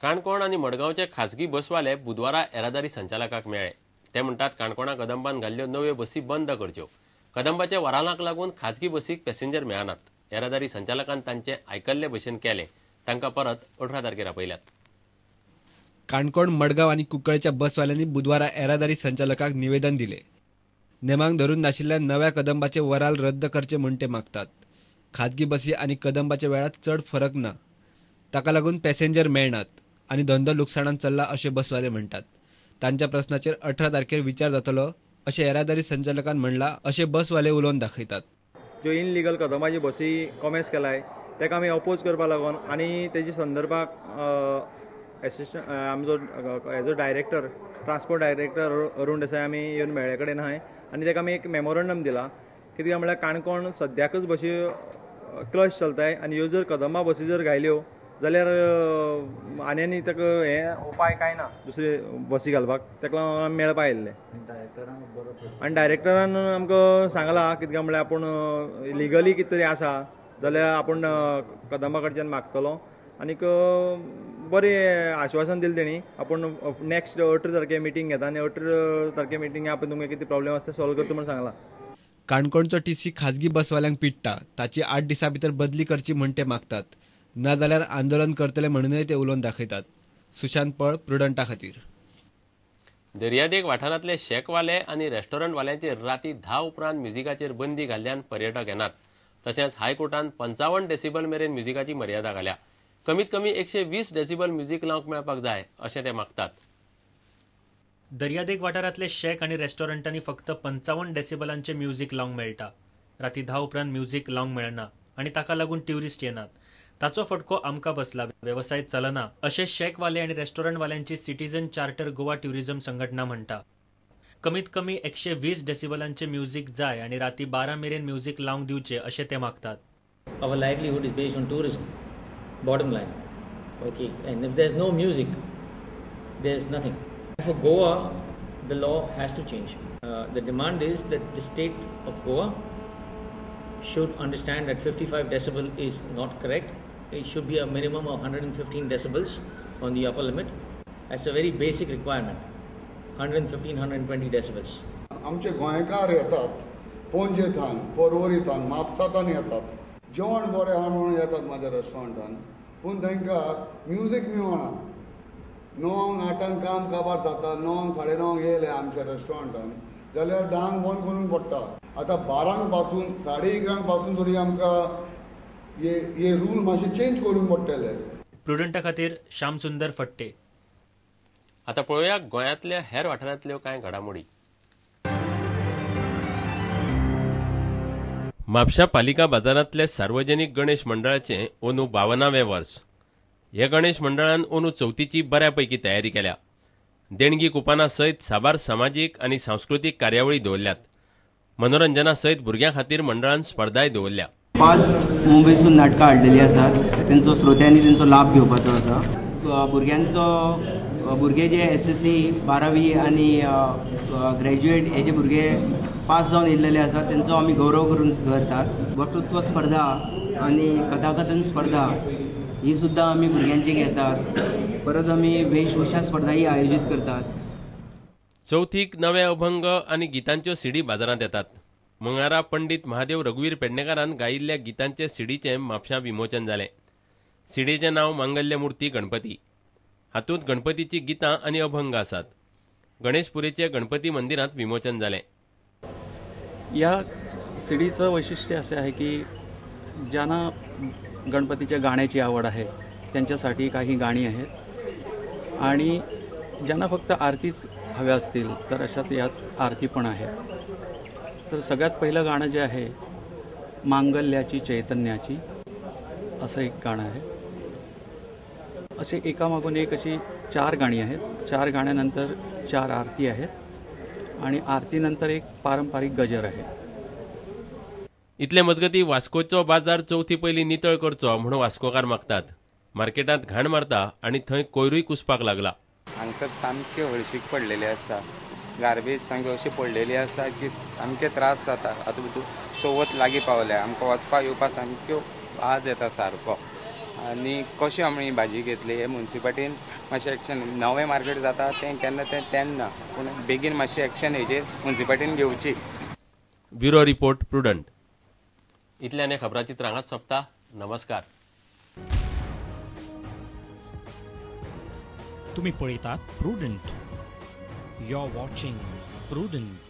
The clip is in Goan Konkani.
काणकोण आनी मडगांवचे खासगी बसवाले बुधवारा येरादारी संचालकाक मेळ्ळे. ते म्हणटात काणकोणा कदंबान घाल्ल्यो नव्यो बसी बंद करच्यो. कदंबाच्या वरालांक लागून खासगी बसीक पॅसेंजर मेळनात. येरादारी संचालकान तांचे आयकल्ले भशेन केलें. तांकां परत 18 तारखेर आपयल्यात. काणकोण, मडगांव आनी कुंकळच्या बसवाल्यांनी बुधवारा येरादारी संचालकाक निवेदन दिले. नेमांक धरून नाशिल्ल्या नव्या कदंबाचे वराल रद्द करचे म्हूण ते मागतात. खाजगी बसी आनी कदंबाच्या वेळात चड फरक ना, ताका लागून पॅसेंजर मेळनात आनी धंदो लुकसाणान चल्ला अशें बसवाले म्हणटात. तांच्या प्रस्नाचेर 18 तारखेर विचार जातलो अशें येरादारी संचालकान म्हणलां अशें बसवाले उलोवन दाखयतात. ज्यो इनलिगल कदंबाची बसी कॉमेस केलाय ताका आमी अपोज करपाक लागून आनी तेजे संदर्भाक एसिस्टंट आमचो as a director transport director Arun Desai आमी येवन मेळ्ळे कडेन आहाय आनी ताका आमी एक मेमोरंडम दिला. कित्याक म्हणल्यार काणकोण सद्याकच बसी क्लश चलताय आनी ह्यो जर कदंबा बसी जर घायल्यो जाल्यार आनी आनी ताका हे उपाय कांय ना दुसरे बसी घालपाक. ताका लागून आमी मेळपा आयिल्ले आनी डायरेक्टरान आमकां सांगलां कित्याक म्हणल्यार आपूण लिगली कितें तरी आसा जाल्यार आपूण कदंबा कडच्यान मागतलो आनीक बरें आश्वासन दिलें तेणी आपूण नेक्स्ट 18 तारखे मिटींग घेता आनी 18 तारखे मिटींग आपूण तुमकां कितें प्रॉब्लेम आसा ते सॉल्व करता म्हूण सांगलां. काणकोणचो टीसी खाजगी बसवाल्यांक पिडटा, ताची 8 दिसां भितर बदली करची म्हूण ते मागतात. नाजाल्यार आंदोलन करतले म्हणूनय ते उलोवन दाखयतात. सुशांत पळ, प्रुडंटा खातीर. दर्यादेग वाठारांतले शेकवाले आनी रेस्टॉरंटवाल्यांचेर राती 10 उपरांत म्युझिकाचेर बंदी घाल्ल्यान पर्यटक येनात. तशेंच हायकोर्टान 55 डेसिबल मेरेन म्युझिकाची मर्यादा घाल्या. कमीत कमी 120 डेसिबल म्युझिक लावंक मेळपाक जाय अशें ते मागतात. दर्यादेग वाठारांतले शेक आनी रेस्टॉरंटांनी फक्त 55 डेसिबलांचे म्युझिक लावंक मेळटा. राती 10 उपरांत म्युझिक लावंक मेळना आनी ताका लागून ट्युरिस्ट येनात. ताचो फटको आमकां बसला, वेवसाय चलना अशें शेकवाले आनी रेस्टॉरंटवाल्यांची सिटीजन चार्टर गोवा ट्युरिझम संघटना म्हणटा. कमीत कमी 120 डेसिबलांचे म्युझिक जाय आनी राती 12 मेरेन म्युझिक लावंक दिवचे अशें ते मागतात. Our livelihood is based on tourism, bottom line. Okay, and if there is no music, there is nothing. For Goa, the law has to change. The demand is that the state of Goa should understand that 55 decibel is not correct. It should be a minimum of 115 decibels on the upper limit. That's a very basic requirement, 115, 120 decibels. आमचे गोंयकार येतात पणजेथान, पर्वरीथान, म्हापसातान येतात, जेवण बरें आहा म्हणून येतात म्हाज्या रेस्टॉरंटान, पूण तांकां म्युजीक मेळना. 9 8 काम काबार जाता, 9 9:30 येयले आमच्या रेस्टॉरंटान जाल्यार 10 बंद करूंक पडटा. आतां 12 पासून 11:30 पासून तरी आमकां हे रूल मातशे चेंज करूंक पडटले. प्रुडंटा खातीर श्यामसुंदर फट्टे. आतां पळोवया गोंयांतल्या हेर वाठारांतल्यो कांय घडामोडी. म्हापशा पालिका बाजारांतले सार्वजनिक गणेश मंडळाचें अंदू 52वें वर्स. हे गणेश मंडळान अंदू चवथीची बऱ्या पैकी तयारी केल्या. देणगी कुपाना सयत साबार समाजीक आनी सांस्कृतीक कार्यावळी दवरल्यात. मनोरंजना सयत भुरग्यां खातीर मंडळान स्पर्धाय दवरल्या. 5 मुंबयसून नाटकां हाडलेली आसात, तेंचो श्रोत्यांनी तेंचो लाभ घेवपाचो आसा. भुरग्यांचो भुरगे जे SSC 12वी आनी ग्रॅज्युएट हे जे भुरगे पास जावन येयल्लेले आसा तेंचो आमी गौरव करून करतात. वक्तृत्व स्पर्धा आनी कथाकथन स्पर्धा ही सुद्दां आमी भुरग्यांची घेतात. परत आमी वेशभूषा स्पर्धाही आयोजीत करतात. चवथीक नवे अभंग आनी गितांच्यो सीडी बाजारांत येतात. मंगळारा पंडित महादेव रघुवीर पेडणेकारान गायिल्ल्या गितांचे सीडीचें म्हापशां विमोचन जालें. सीडीचें नांव मांगल्य मूर्ती गणपती. हातूंत गणपतीची गितां आनी अभंग आसात. गणेशपुरेचे गणपती मंदिरांत विमोचन जालें. या सीडीचं वैशिष्ट्य असे आहे की ज्यांना गणपतीच्या गाण्याची आवड आहे त्यांच्यासाठी काही गाणी आहेत आणि ज्यांना फक्त आरतीच हव्या असतील तर अशात यात आरती पण आहे. तर सगळ्यात पहिलं गाणं जे आहे मांगल्याची चैतन्याची असं एक गाणं आहे. असे एकामागून एक अशी 4 गाणी आहेत. 4 गाण्यानंतर 4 आरती आहेत आणि आरतीनंतर एक पारंपरिक गजर आहे. इतले मजगती वास्कोचो बाजार चवथी पयलीं नितळ करचो म्हणून वास्कोकार मागतात. मार्केटांत घाण मारता आनी थंय कोयरूय कुसपाक लागला. हांगसर सामकी हळशीक पडलेली आसा, गार्बेज सामकी अशी पडलेली आसा की सामके त्रास जाता. आतां चवथ लागीं पावल्या, आमकां वचपाक येवपाक सामक्यो वाज येता सारको. आनी कशें आमी भाजी घेतली हे मुन्सिपालिटीन मातशें एक्शन, नवें मार्केट जाता तें केन्ना तें तेन्ना, पूण बेगीन मातशें एक्शन हेजेर मुन्सिपालिटीन घेवची. Bureau report, Prudent. इतल्यान खबराचित्र हांगाच सोंपता. नमस्कार. तुम्ही पळयतात Prudent. You are watching Prudent.